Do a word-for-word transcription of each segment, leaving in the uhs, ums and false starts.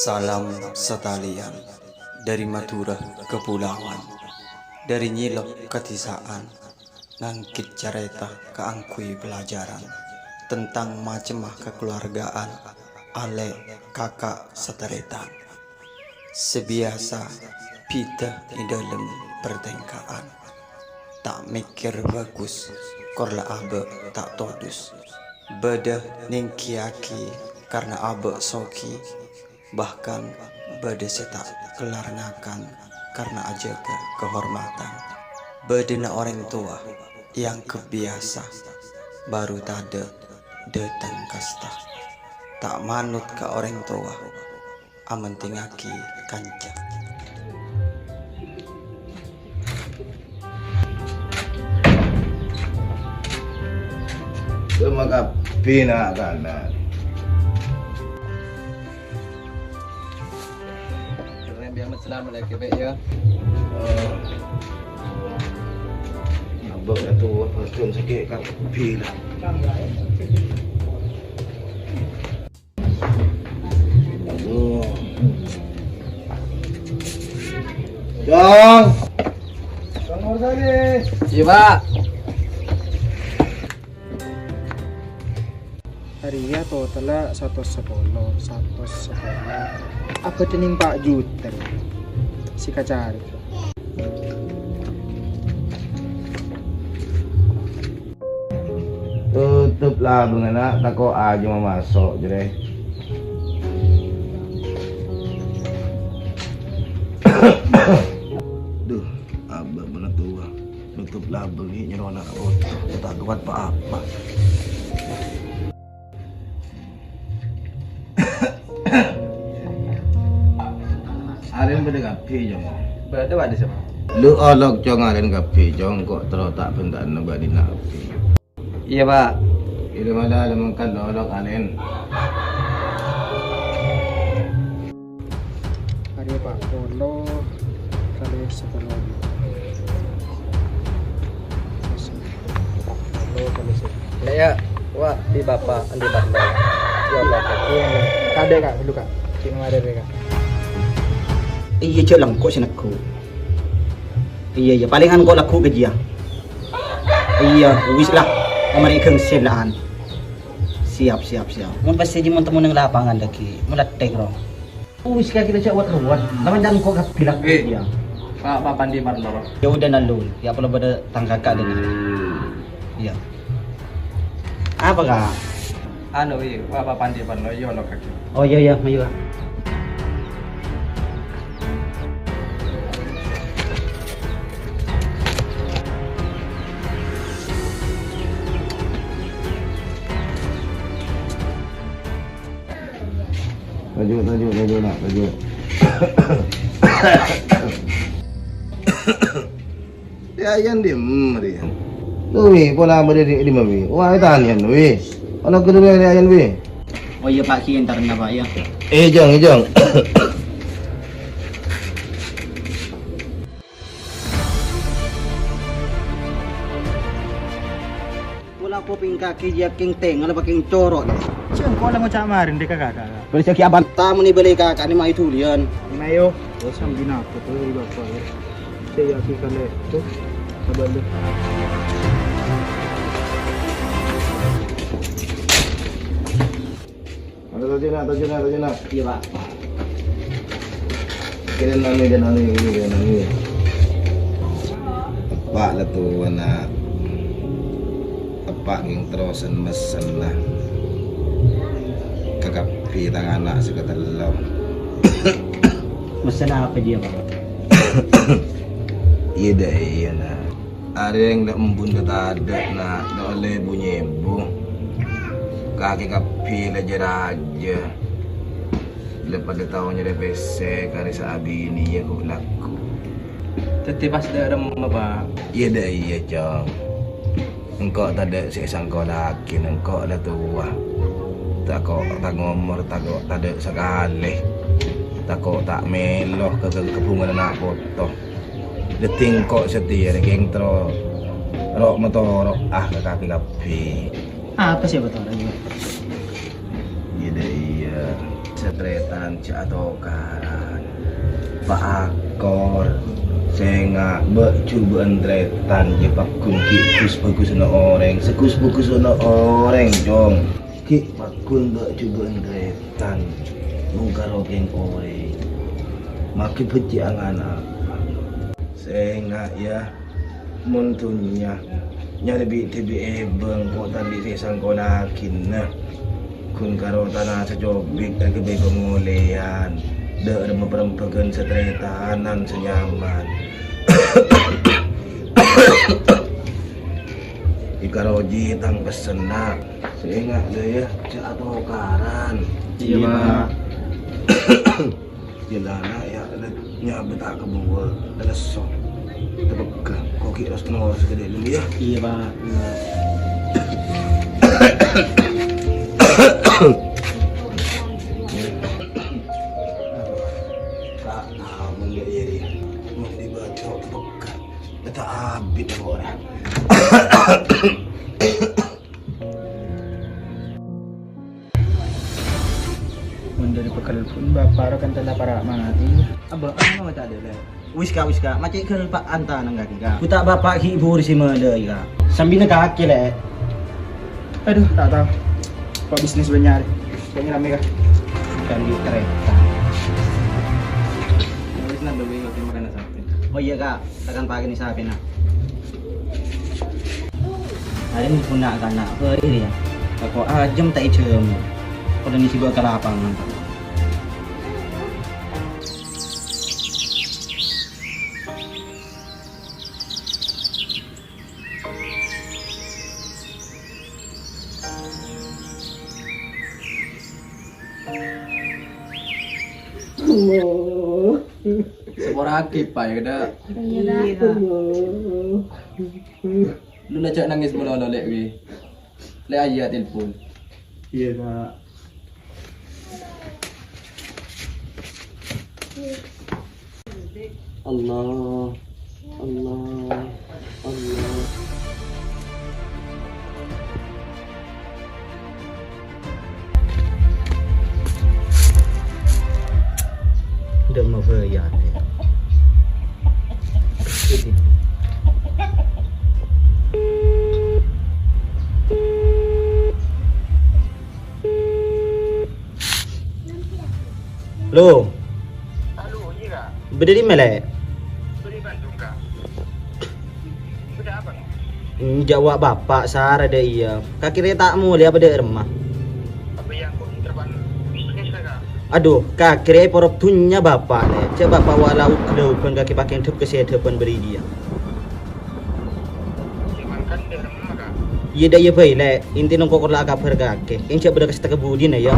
Salam satalèyan, dhâri Madhurâ Kapulauan, dhâri Nyèlo Kadhisa'an, nganggit carèta kaangghuy pelajaran tentang macemma kakaluargaan, alè', kaka', satarètan. Sè biyasa bhidhâ è dhâlem partèngka'an. Ta' mèkkèr bhâghus, kor la abâ' ta' todus. Bâdâ nèngghiyaghi karna abâ' soghi, bahkan bâdâ sè ta' kellar ngakan karna ajâgâ kahormadhân. Bâdâna orèng towa èangghep biyasa, bhuru tadâ' dhâteng kasta. Ta' manot ka orèng towa, amèntingngaghi kanca. Coma kabbhi na'-kana'. Keren banget, selamat ya, Kebe, ya. Eh, abang itu, abang sakit kabbhi lah. Aduh. Jong. Bang Marsali. Iya, Pak. Arèya totalla satos sapolo, satos sapolo. Abâdhâ nèng empa' juta sè èkacarè. Totop labâng, ana', tako' ajâmma maso', jârèya. Duh, abâ' bâ'na towa. Totop labâng, ghi' nyarona oto, ta' kowat pa-apa. Arèn bâdâ kabbhi, Cong. Bâdâ, Pak, di sini. Lu olok, Cong, arèn kabbhi, Cong. Kok terro ta' bhenta'na bâdina kabbhi? Iya, Pak. Iri mala lemengkan olok arèn. Arèya, Pak, polo kalè sapolo. Polo kalè sapolo. Lah, ya, wa, di Bapak, andi Bapak. Ya Allah, Pak. Iya, iya. Kadè, Kak, dulu, Kak. Sini mari, Kak. Iyâ, jhâ' lengko' sè neggu'. Iyâ, iyâ, palèngan ko' lagghu' ka jiyâ. Iyâ, wis lah. Amarè ghângsèl la'an. Siap, siap, siap. Mon pas sè mon temu neng lapangan lagi, meletek, Bro. Wis ka kita cak wat-ruwat. Lawan jangan kok kabilang Eh, dia. Pak, Pak Pandi Marloro. Ya udah, Nalul. Ya, perlu pada tangkaka deh. Iya. Apa, Kak? Anu, iya, Pak, Pak Pandi Marloro, iya, lo kaki. Oh, iya, iya, ayo, Kak. Tajuk, tajuk, tajuk, nak, tajuk. Ya, yan di, mm, di. Tuh, wi, pola beri di, di, wi. Wah, tanian, wi. Kalau kedua, ya, yan, wi. Oh iya, Pak, ki, entar, Pak, ya. Eh, jong, eh, jong. Pola kopèng kakè jiyâ kèng tèngal apa kèng coro', lè? Sengko' la ngoca' marèn dâ' ka kakak. Bâli sè ghi' abân. Tamoy bâli kakak nè mayu dulian. Mayu. Oh, sambi napa tuh, Bapak, ya? Saya yakin kalau itu, abân deh. Ada tadi nak, tadi nak, tadi nak. Iya, Pak. Kira nami dan anu ini, dan anu ini. Eppa' la towa, nak. Eppa' kèng terrosan messen la. Ka kabbhi tang ana' sè katello. Messen apa dia, Pak? Iyâ, dâ' iyâ, nak. Arèng dâ' embun dâ' tadâ', na', dâ' ollè bu-nyèbu. Kakè kabbhi la jâ-rajâ. La padâ tao nyarè pèssè ka rè sè abiniyâ ghu' lagghu'. Dhâddhi pas dâ' remma, Pak? Iyâ, dâ' iyâ, Cong. Engko' tadâ' sè èsangkolaghi, engko' la towa. Tako' tang omor, tako' tadâ' sakalè. Tako' ta' mèlo ka, ka, ka bhungana na' poto. Dhâddhi engko' satèya rè kèng terro ro'-matoro'a ka kakè kabbhi. Apa sè bâtoro' jiyâ? Iyâ, dâ' iyâ. Satarètan jhâ' atokaran. Paakor. Sènga' bâ' jhubâ'ân tarètan jhâ' pagghun ghi' ghus-bhâghusânna orèng. Saghus-bhâghusânna orèng, Cong. Ghi' pagghun bâ' jhubâ'ân tarètan. Mongkaro kèng orèng. Maghi bhâjhi' angana. Sènga', yâ. Mon dhunnya nyarè bi'-dhibi' èbâng, ko' tadhi' sè èsangkonaghina. Ghun karo tana sacobik èghâbây pangolèyan. Dâ' remma-remma bhâghân satarètanan sè nyaman. Èkaroji tang pessenna. Sènga' dâ' yâ, jhâ' atokaran. Iyâ, Pak. Jhâlâna yâ, nyabâ' ta' kabuwâ, lesso. Tepegghâ, kogi ros-noros ka dâlem, yâ. Iyâ, Pak. Ta' tao mon yâ, iyâ, iyâ. Mon dibâco tepegghâ. Ta' abit orèng. Mon dâri pegghâl pon bapa' ro kan tella para' matè. Abâ', ano ta' dâlâ. Wis, Ka', wis, Ka'. Macè' ghâllu, Pa', anta nang kakè, Ka'. Buta' bapa' ghi' buru sè madâi, Ka'. Sambina kakè, Lè'. Aduh, ta' tao. Kok bisnis bânnya' arè. Kayaknya rame, Ka'. Bukan di kereta. Wis, nambah, Wi, oke, makana sapè. Oh, iyâ, Ka'. Tekan pagi ni sapèna. Arè nèko na'-kana' bhâi rèya. Tako' ajâm ta' èjhâmor. Padâ ngisi bâ' ka lapangan. Saporaghi, Pa', yâ, Ka'. Iyâ, Ka'. Lu la jhâ' nangès malolo, Lè', wi. Lè', Ayah telpon. Iyâ, Ka'. Allah, Allah, Allah. Ndak mau bayar. Lo. Halo, iyâ, Ka'. Bâdâ è dimma, Lè'? Bâdâ è Bandung, Ka'. Bâdâ apa, Ka'? Enjâ' wa' bapa' sara dâ' iyâ. Kakè rè ta' molè apa dâ' remma? Apa yang kok di depan bisnis, Ka'? Aduh, kakè rè èporop dhunnya bapa', Lè'. Jhâ' bapa' wa' la ugla-ugbân kakè pakèn dhâp ka sè dhâbân bâriyâ. Iyâ dâ' iyâ bhâi, Lè'. Inti nongko' kolla' akabhâr kakè. Enjâ' bâdâ ka sè ta' kabudi, na, yâ.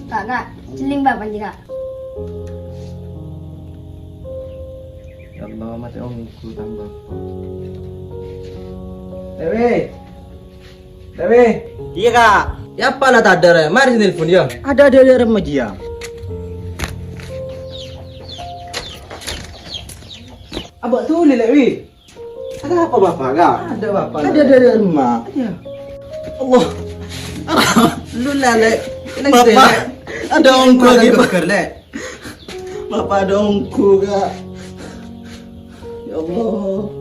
Ka', Ka'. Jhelling bapa' jiyâ, Ka'. Ya Allah, matè ongghu tang bapa'. Dewi! Dewi! Iyâ, Ka'. Yâ, apa la tadâ', rè? Mari sè nelpon, yâ. Adâ, adâ, adâ, remma jiyâ. Abâ' dhuli, Lè', wi. Ada apa, Bapak, Kak? Ada, Bapak. Ada, ada, ada, Mak. Iya. Allah. Lu, Lè', Lè'. Bapak, ada ongghu lagi, Pak. Lè'. Bapak ada ongghu, Kak. Ya Allah.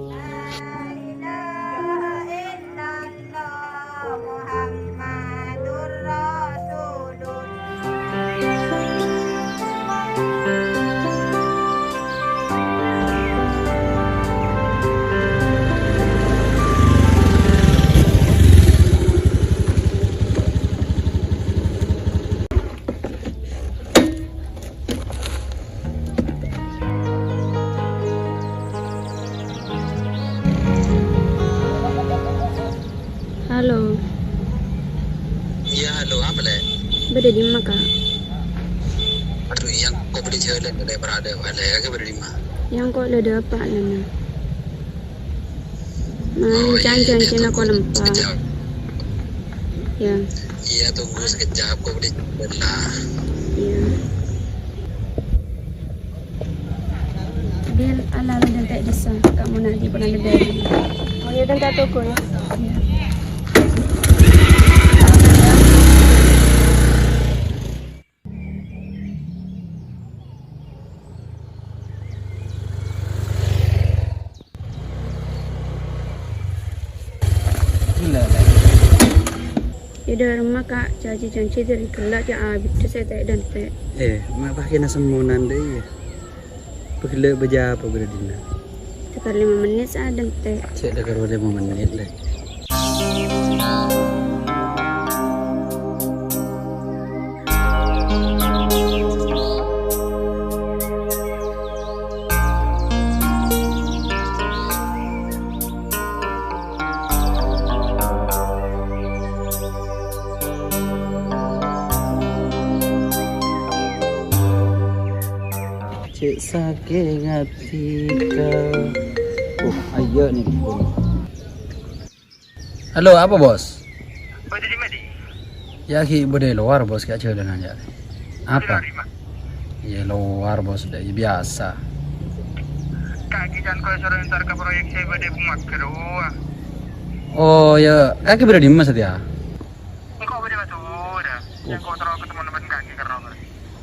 Halo. Iya, halo, apa, Lè'? Bâdâ è dimma, Kak? Aduh, yang kok bâdâ jhâlân, Lè', parade, Lè', kakè bâdâ è dimma? Yang kok la dâpa', Nana. Nah, oh, iya, iya, janji-janji tunggu nako lempa. Sekejap. Ya. Iya, tunggu sekejap, kok bâdâ jhâlân lah. Iya. Bil, ala, ala, dan tak bisa. Kamu nanti pernah berdari. Oh, iya, dan tak tunggu, ya. Iya. Yâ, dâ' remma, Ka', jhâ' jhânjhi dâri ghellâ' jhâ' abidhâ sè ta' èdânte'. Eh, ma' pakèna semmonan dâ' iyâ. Pagellâ' bâjâ apa bâdâ dinna'? Sekitar lima menit sè adânte'. Cè' dâ' karo lima menit, lè. Cè' sakèng atè, Ka'. Oh, ayo nih. Halo, apa, Bos? Bâdâ è dimma, Di? Yâ, ghi' bâdâ è lowar, Bos, ghi' ajhâlânan, yâ. Apa? Di lowar, di mana? Yâ, lowar, Bos, dâ' iyâ biyasa. Kakè can kok soro entar ka proyek sè bâdâ è Bung Mager, wah. Oh, yâ, kakè bâdâ è dimma satèya? Engko' bâdâ è Madhurâ. Yâ, engko' terro ketemmo bân kakè ka roma.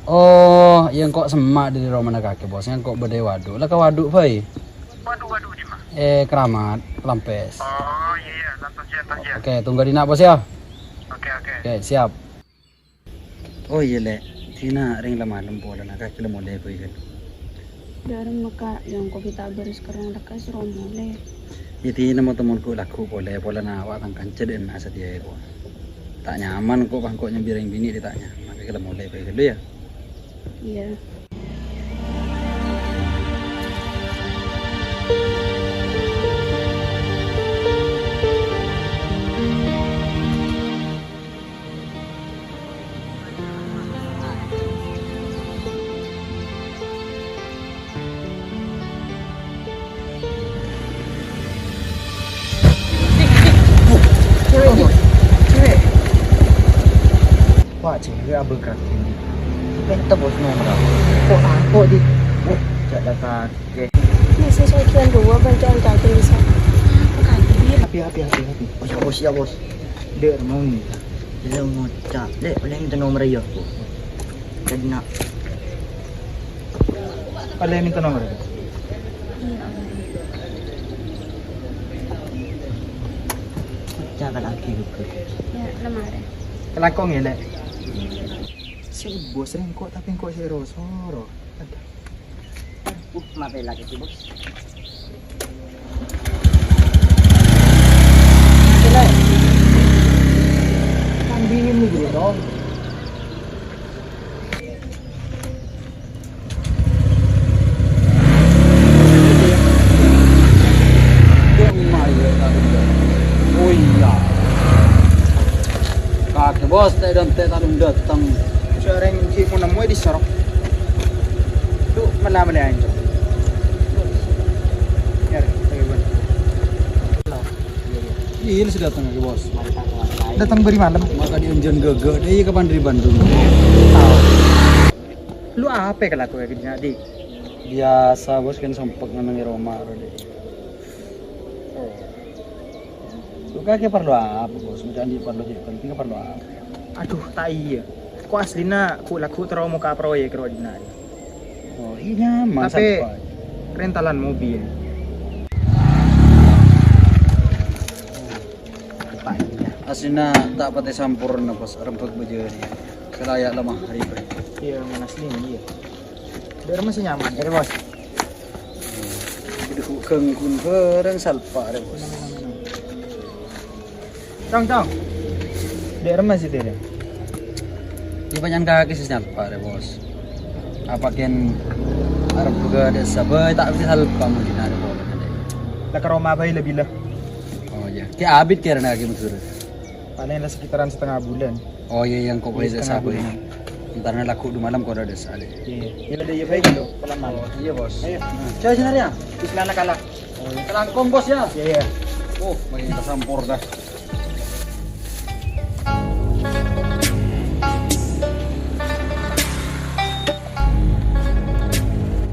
Oh, yâ, engko' semma' dâri romana kakè, Bos. Yâ, engko' bâdâ è waduk. La ka waduk bhâi? Waduk, waduk, dimma? Eh, Keramat, Lampes. Oh, iyâ, iyâ, santos, santos, yâ. Oke, tunggu dinna', Bos, yâ. Oke, oke. Oke, siap. Oh, iyâ, Lè'. Dinna' rèng la malem polana, kakè la molè bhâi, kan? Dâ' remma, Ka', yâ engko' ghi' ta' bâris kerrong lekkas ro molè. Yâ, dinna' mo-, temmo ghu-, lagghu' polè, polana wa' tang kanca dâ' enna' satèya, ko'. Ta' nyaman, ko', bâ' engko' nyambi rèng binè' dâ' ta' nyaman, kakè la molè bhâi ghâllu, yâ. Iyâ. Cewek, Bos. Cewek. Wah, cewek abang kaki ini. Minta, Bos, nomor apa? Kok angkot, Di? Wah, cak datang. Oke. Masih sojuan dua bantuan kaki bisa. Apa kaki? Api, api, api, api. Oh, ya, Bos, ya, Bos. Dek, mau minta. Dia mau cak. Dek, boleh minta nomor ya, Bos. Kena. Boleh minta nomor ya? Iya, Om. Pecah kan lagi, Bos. Ya, lemari. Kelakong ya, Lek? Si Bos rengkok, tapi engkok si Rosoro. Ada. Uh, mati lagi si Bos. Kambingin nih dulu dong. Oh iya. Kake bos, tè dan tè tarun dateng. Sareng ki mau nemu di sorok. Tuh, mena-mena aja. Ya, ayo, Bang. Iya, iya, sudah datang lagi, Bos. Datang dari malam. Maka diunjun gege deh, kapan dari Bandung? Tahu. Lu apa kelakuan gini, Dik? Biasa, Bos, kan sempet ngenangi Roma, Dek. Lu kake perlu apa, Bos? Udah andi' perlu cek penting perlu apa? Aduh, ta' iyâ. Kok aslina ku lagu terro moka proyek ro dina. Oh, iya, nyaman. Tapi sampai rentalan mobil. Aslina ta' patè sampurna, Bos, rembhâk bâjâ. Sè laya' lemah hari, Bro. Iya, mana asli, iya. Biar masih nyaman, ya, Bos. Gede ganggun bareng salpa, ya, Bos. Tong, tong. Dek remes itu, ya. Ini panjang kaki sih salpa, ya, Bos. Apa ken arep buka desa, boy, tak bisa salpa mungkin ada, Bos. Lah ke Roma bae lebih lah. Oh, iya. Ki abit kira lagi Madhurâ. Paling lah sekitaran setengah bulan. Oh, iya, yang kok. Iya, boleh setengah desa, boy. Bulan. Entar lagu dua malam kok ada desa, deh. Iya, iya. Iya, deh, iya, baik, Bro. Pelan-pelan. Oh, iya, Bos. Ayo. Nah, saya sini ya. Di sana kalah. Oh, iya. Kelangkong, Bos, ya? Iya, iya. Oh, makin tersampur dah.